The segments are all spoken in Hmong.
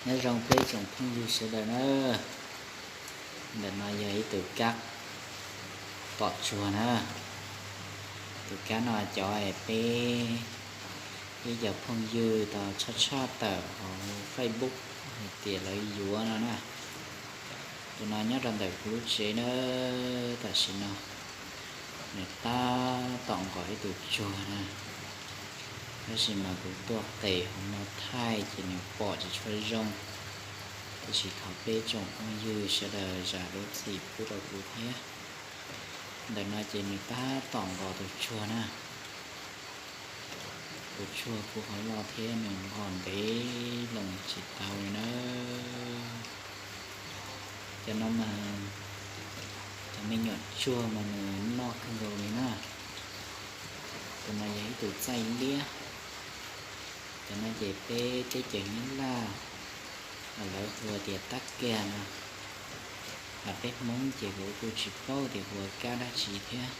Nyob zoo peb tsoom phooj ywg sawv daws na. Ntawm no yog ib tus kab tom tsuag na. Tus kab no cov es peb ib co phooj ywg tau tshaj tshaj tawm hauv Facebook hais tias lawv yuav no na. Tus no nyob rau ntawm kuv lub tsev na. Tam sim no nws tab tom nqos ib tus tsuag na, tab sis mas kuv tuaj qes hauv no thaij ces nws pom tsis tshua zoo. Tiam sis thov peb tsoom phooj ywg sawv daws zam lub txim pub rau kuv thiab. Ntawm no ces nws tab tom nqos tus tsuag na. Tus tsuag kuj hauv loj thiab nws nqos ntev loo tsis tau li na. Cov no mas cov me nyuam tsuag mas nws noj kawg nkaus li na. Tus no yog ib tus txaij liab. Cov no ces peb teb chaws Nyab Laj lawv hu tias tab kiag no. Peb Hmoob ces kuv kuj tsis paub tias hu ua kab dab tsi thiab.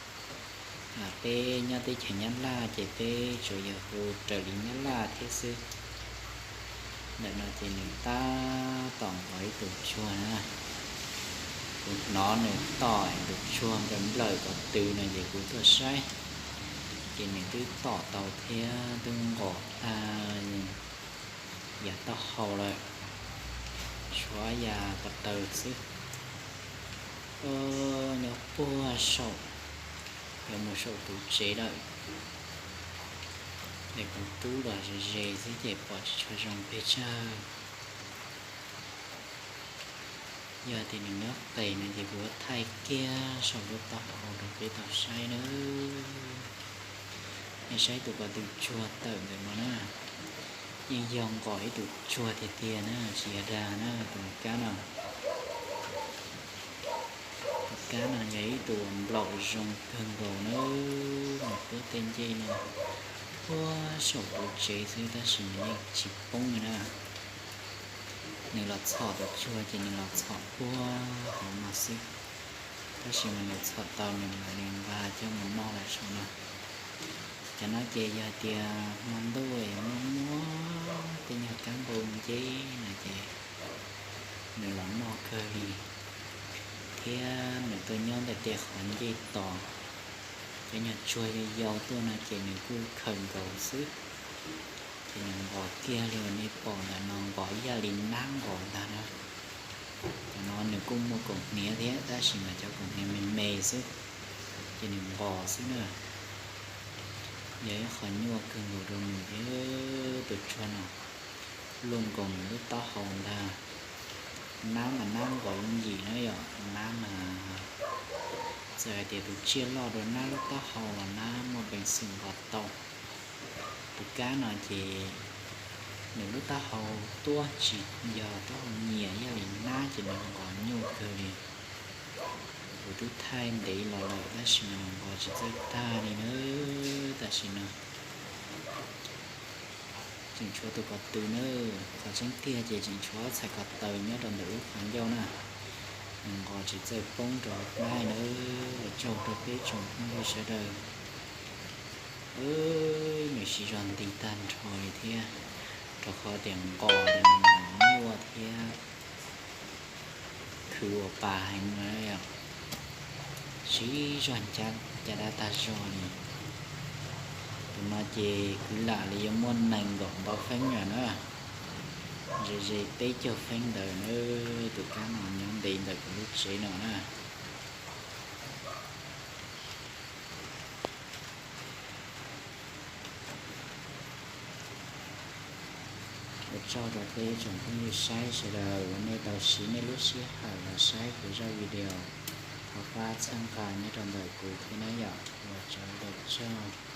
Peb nyob teb chaws Nyab Laj ces peb tsuas yog hu raws li Nyab Laj thiab xwb. Ntawm no ces nws tab tom nqos ib tus tsuag na. Kuv hnov nws tom tus tsuag nplawm nplawm ko tw no ces kuv tuaj saib, ces nws twb tom tau thiab twb nqos tag yav taub hau lawm, tshuav yav ko taw xwb. Nyob puag saum, yuav mus saum tus tsev lawm. Es kuv rub los ze ze xwb ces pom tsis tshua zoo pes tsawg. Yog tias nws nyob qes no ces kuv yuav thaij kiag saum lub taub hau rau peb tau saib nawb. Nej saib tus ko tw tsuag tawm ntawm no na, yeej yog nqos ib tus tsuag tiag tiag na, tsis yog dag na tus kab no. Tus kab no yog ib tus uas nplaum zoo kawg nkaus nawb, nws puab tej ncej no puag saum tus tsev xwb tab sis nws yeej tsis poob li na. Nws los txhom tus tsuag ces nws los txhom puag hauv no xwb, tab sis mas nws txhom tau nws mam li nqa coj mus noj lawm saum no. Cov no ces yog tias hmo ntuj es muaj muaj tej nyuag kab npau nceb no ces nws los noj kawg li, thiab nws tuaj nyob ntawm tej qhov ncej tos. Cov nyuag tsuag yau yau tuaj no ces nws kuj khaws nkaus xwb, ces nws nqos kiag li uas nej pom ntawm no, nqos ib yam li nab nqos ntag na. Cov no nws kuj muaj kaum hniav thiab tab sis mas cov kaum hniav me me xwb, ces nws nqos xwb na. Yog ib qho nyuaj kawg nkaus rau nws thiab tus tsuag no. Luaj nkaus nws lub taub hau ntag. Nab mas nab nqos yooj yim na yom, nab mas txawm hais tias tus tsiaj loj dua nab lub taub hau los nab muaj peev xwm nqos tau. Tus kab no ces nws lub taub hau tuab tsis yog taub hau nyiam, ib yam li nab ces nws nqos nyuaj kawg li. Kuv twb thaij ntev los lawm tab sis mas nws nqos tsis txawj tag li na. Tam sim no tseem tshuav tus ko tw na. Qhov tseeb tiag ces tseem tshuav txhais ko taw nyob rau ntawm lub qhov ncauj na. Nws nqos tsis txawj poob rau hauv plab na. Ua tsaug rau peb tsoom phooj ywg sawv daws. Nws siv zog nti tag nrho li thiab, rau qhov tias nqos li nyuaj thiab khwv ua pa heev na yom. Siv zog ncab caj dab tag zog li. Tus no ces kwv lam li yuav muaj nees nkaum ntau feeb lawm na. Ze ze peb caug feeb ntawd na. Tus kab no nyob ntev ntawm kuv lub tsev no na. Ua tsaug rau peb tsoom phooj ywg saib sawv daws uas nej tau siv nej lub sij hawm los saib kuv zaj video. Thov pab txhawb nqa nyob rau ntawm kuv thiab na yom. Ua tsaug rau tsaug.